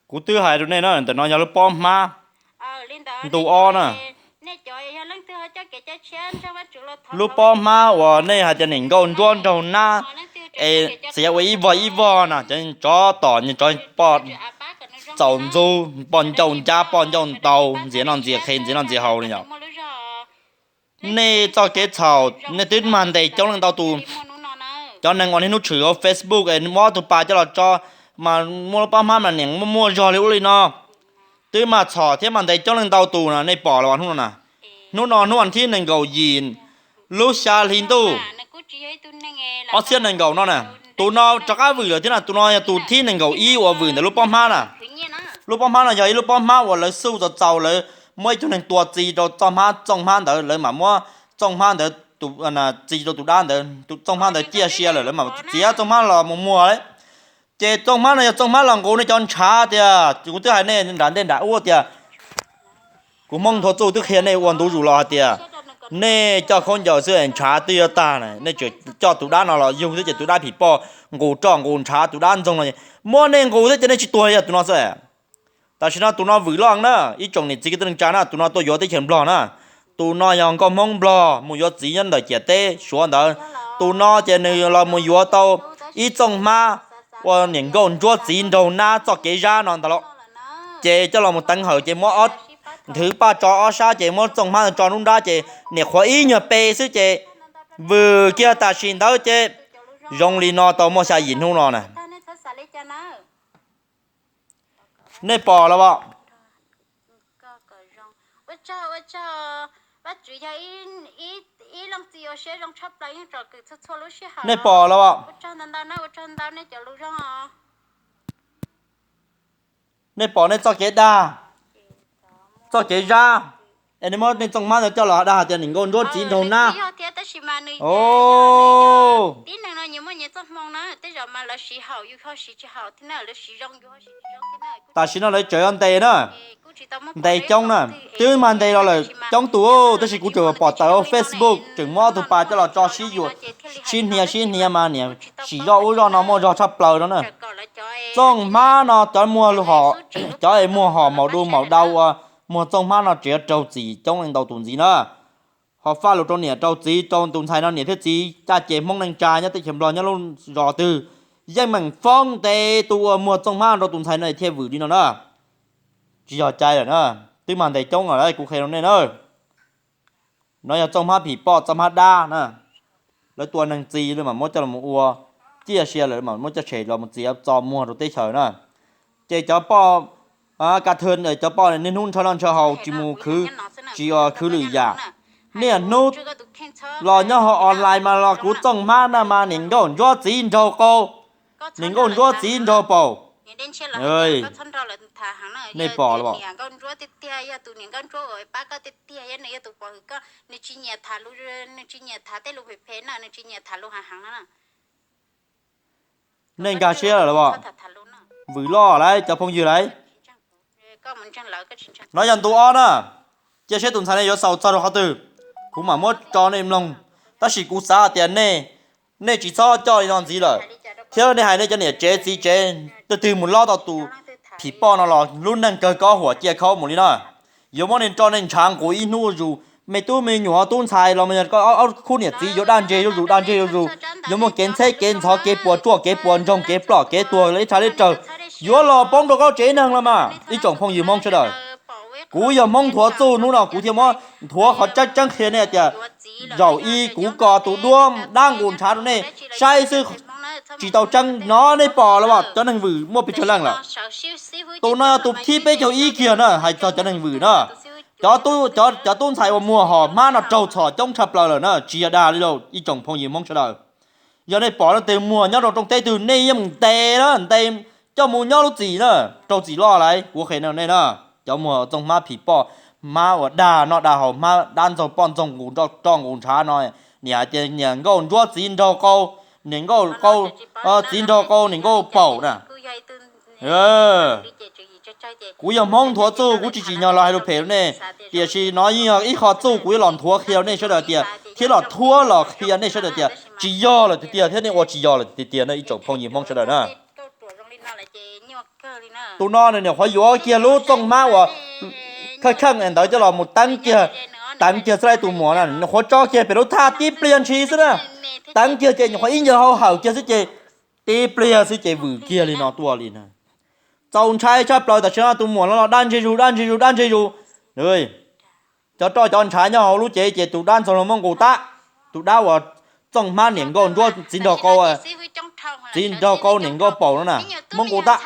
Kuv twb hais rau nej na, ntawm no yog lub pob hmab ntu ob na. Lub pob hmab uas nej hais tias niam nkauj ntsuab nraug nab, es txiav ua ib vog ib vog na, cov tsov tom, cov poj txaus ntxub, poj ncauj ncab, poj ncauj ntau, ntxias noj ntxias qhe, ntxias noj ntxias haus li yom. Nej txoj kev txhaum, nej twb mag ntes coob leej ntau tus. Cov neeg uas niaj hnub tshwm hauv Facebook es muab tus pas coj los tso, mas muaj lub pob hmab mas niam muaj muaj zog li ub li no. Twb mag txhom thiab mag ntes coob leej ntau tus na, nej pom los hnub no na. Hnub no hnub vas thib nees nkaum yim lub xya hli ntuj ob txhiab nees nkaum no na. Tus no rov qab vwm lawm thiab na, tus no yog tus thib nees nkaum ib uas vwm ntawm lub pob hmab na. Lub pob hmab no yog ib lub pob hmab uas lawv xuj txaus txaus, lawv muab ib tug neeg tua txi rau txoj hmab, txooj hmab ntawd, lawv mam muab txooj hmab ntawd txi rau tus dab ntawd, tus txooj hmab ntawd ciaj sia lawm, lawv mam txiav txooj hmab los mus muag lawm. Ces txooj hmab no yog txooj hmab los nqus nej cov ntshav tias, kuv twb hais nej nram ntej nram ub tias, kuv Hmoob Nthuav Txuj twb qhia nej ua ntu zus los hais tias, nej coj khaub ncaws xwb es ntshav twb yuav tag na, nej tseem coj tus dab no los yug thiab ces tus dab phim poj nqus roj nqus ntshav tus dab ntxoog no, muab nej nqus thiab ces nej tsis tuag li tus no xwb. Tam sim no tus no vwm loj na, ib tsoom niam txiv kwv tij neej tsa na, tus no tuaj yuav teb chaws Nplog na. Tus no yog nkauj Hmoob Nplog mus yuav txiv nyob ntawm ciam teb Suav ntawd. Tus no ces nws los mus yuav tau ib txooj hmab ua niam nkauj ntsuab txiv nraug nab txoj kev zab no ntag lauj. Ces coj los mus teev hawm ces muab nthwv paj tso ob sab ces muab txooj hmab tso nruab nrab ces niam qhuav ib nyuag pe xwb ces vwm kiag tam sim ntawd ces zoo li no tau muaj xya yim hnub no na. Nej pom los as? Nej pom los as? Nej pom nej txoj kev dag, txoj kev zab, es nej muab nej txooj hmab ntawd coj los dag tias niam nkauj ntsuab txiv nraug nab. Tam sim no lawv tseem yuav ntes na, ntes coob na, twb mag ntes los lawm coob tus, tab sis kuv tseem pom tawm Facebook tseem muab ob tug pas coj los tso sib yuam, sib hnia sib hnia mas niam sim zoj ub zoj no muaj zog tshaj plaws no na. Txooj hmab no cov muag, cov es muag hom maum du maum dau ua muag txooj hmab no tseem yuav raug txim coob leej ntau tus ntxiv na. Ho faj lus rau niam rau txiv rau tus ntxhais no niam thiab txiv caj ces Hmoob neej tsa nyob teb chaws Nplog nyob lub zos twg yeej meem foob ntes tus uas muag txooj hmab rau tus ntxhais no thiaj vwm li no na. Tsis yog cai lawm na, twb mag ntes coob lawm kuv qhia rau nej na. No yog txooj hmab phim poj txooj hmab dab na. Lawv tua neeg txi lawv mam muab coj los ua, ciaj sia lawm mam muab coj tshem los txiav txo muag rau teb chaws na. Ces cov poj, ka thw cov poj niaj hnub ntshaw noj ntshaw haus tsis mus khwv, tsis khwv lwm yam. Niaj hnub los nyob hauv online mas los kuv txooj hmab na mas niam nkauj ntsuab txiv nraug qau, niam nkauj ntsuab txiv nraug paum. Nej pom los as? Nej nkag siab lawm los as? Vwm loj lawm cov phooj ywg lawm. No yog ntu ob na. Cia seb tus ntxhais no yuav xaus txog rau qhov twg, kuv mam muab tso nej mloog. Tab sis kuv xav hais tias nej, nej tsis txhob coj li no ntxiv lawm, thiab nej hais nej cov niam tsev txiv tsev twg twg mus lob tau tus phim poj no los lub neej kawg kob huam cia khaub mus li na. Yuav muab nej nroj nej ntshav nqus ib hnub zus, me tub me nyuam tub ntxhais los ob khub niam txiv yuav daj ntseg zuj zus daj ntseg zuj zus, yuav muaj kev ntxheb kev ntxhov kev puas tsuaj kev puas ntsoog kev ploj kev tuag ib tshav li raws, yuav los poob rau koj tsev neeg los mas ib tsoom phooj ywg Hmoob sawv daws. Kuv yog Hmoob Nthuav Txuj, hnub no kuv thiaj muab nthuav qhov tseeb tseeb qhia nej tias zaum ib kuv ko tus duab dab nqus ntshav rau nej saib xwb, tsis tau tseeb no. Nej pom los as, cov neeg vwm muaj pes tsawg leej lawm? Tus no yog tus thib peb caug ib kiag na, hais txog cov neeg vwm na. Cov tub ntxhais uas muag hom hmab no raug txhom coob tshaj plaws lawm na, tsis yog dag li lauj ib tsoom phooj ywg Hmoob sawv daws. Yog nej pom leej twg muag nyob rau rooj teb twg nej yeej ntes na, ntes coj mus nyob lub txim na, raug txim loj lawm kuv qhia nej na. Cov muag txooj hmab phim poj, hmab uas dag noj dag haus, hmab dab ntxoog poj ntxoog nqus roj nqus ntshav no, niam hais tias niam nkauj ntsuab txiv nraug qau, niam nkauj qau, txiv nraug qau niam nkauj paum na. Kuv yog Hmoob Nthuav Txuj, kuv tsis tsim nyog los hais lus phem rau nej, tiam sis no yeej yog ib qho txuj kuv yuav los nthuav qhia rau nej sawv daws tias, thiab los thuab los qhia nej sawv daws tias tsis yog lawm tiag tiag thiab nej ua tsis yog lawm tiag tiag na ib tsoom phooj ywg Hmoob sawv daws na. Tus no nws nyuam qhuav yuav kiag lub txooj hmab uas kheej kheej ntawd coj los mus teeb kiag, teeb kiag xwb lauj. Tus muam no nws nyuam qhuav tso kiag pem lub thaj tib pliag ntshis xwb na, teeb kiag ces nyuam qhuav ib nyuag hau hawm kiag xwb ces tib pliag xwb ces vwm kiag li no tuaj li na. Txaus ntshai tshaj plaws. Tam sim no tus muam no los dab ntseg zus, dab ntseg zus, dab ntseg zus. Cov roj cov ntshav nyob hauv lub cev ces tus dab ntxoog los muab nqus tag. Tus dab uas txooj hmab niam nkauj nruab txiv nraug qau, txiv nraug qau niam nkauj paum no na, muab nqus tag.